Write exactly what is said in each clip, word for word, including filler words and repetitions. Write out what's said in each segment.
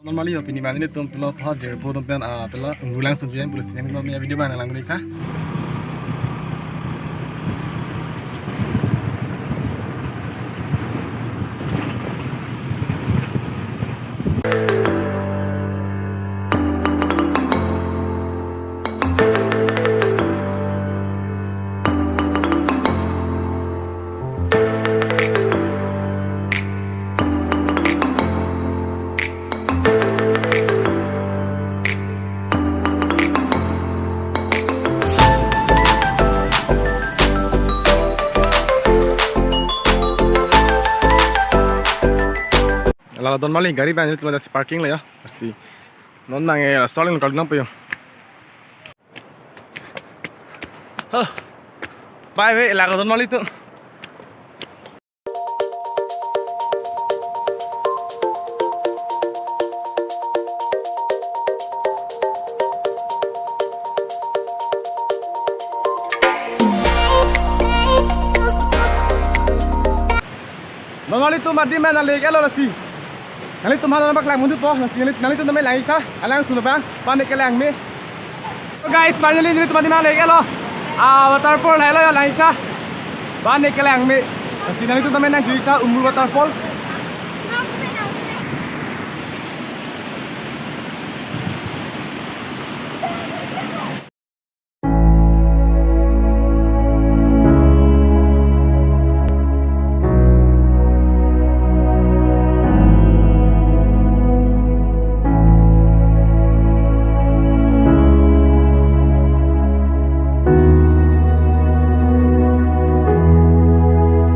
Normally, yo, pini mane tum pilo pha jer po tum pen, ah, pilo Umrui langsun jen, police yang tum ya video bang lang nih kha. Lalo don mali gari bang itu ada parking lah ya pasti. Non nang eh soalnya kalau nampak ya. Huh. Bye bye, lalo don mali tu. Don mali tu mati mana lagi kalau nasi. Nanglitum aphan nangpaklang mundu po, nanglitum nanglitum nangme lang-ik tha, alangsun abang, bang ne kelang me. So guys, finally nanglitum mati nang lake lo. Ah, waterfall helo ya lang-ik tha. Bang ne kelang me. Nanglitum nangme nang jui tha, Umrui waterfall.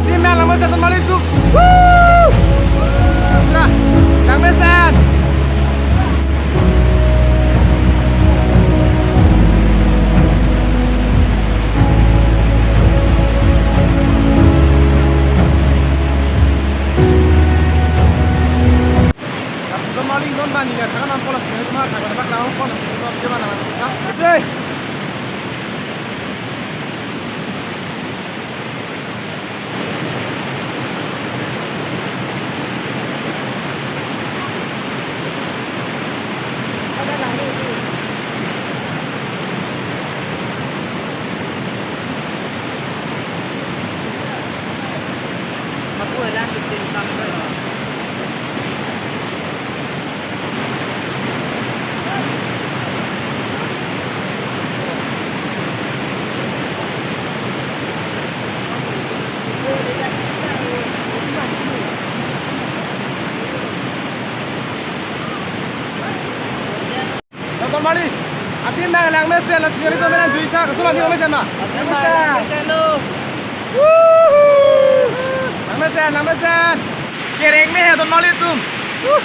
Team yang lama satu malu itu. Woo! Nah, yang mesan. Good morning, don mani ya, thang nam pola sini cuma thang nam pola sini cuma dia mana. Oke. Don mali, atin nang lang mesen, la singari to mena jui sa, kasuma sing mesen ma. Woohoo! Lang mesen, lang mesen. Kereng me he don mali tum. Woo!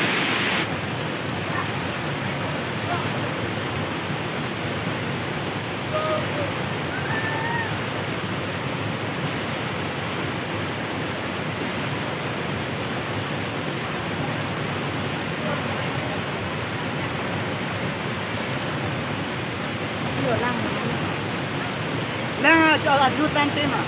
Lang, ah, aju tante ma.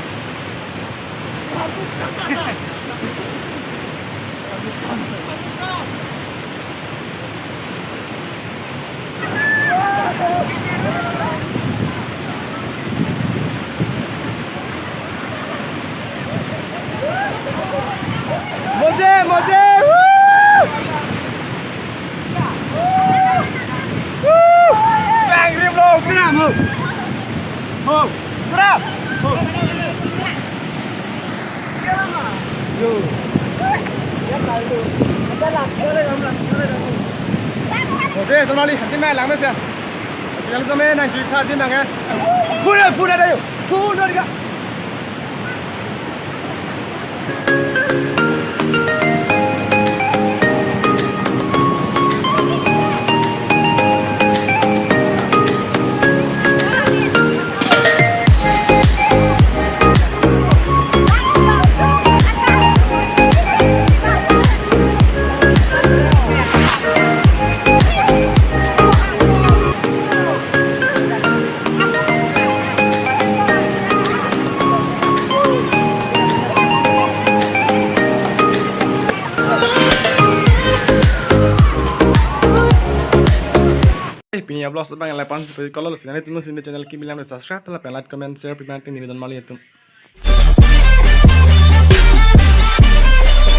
Moje, moje, woo! Woo! Bang rim lo, kram ho. Ho, kram. Ho. Oke, don mali, atin nang lang mesen. Yang sama nang jui tha atin nang ya. Pura, pura dayo. Pura dayo. Eh, pini a-vlog abang la-an si pekoklo, lasi nanglitum si channel kimi alam subscribe, lapen like, comment, share, piman ting nivedon mali atum.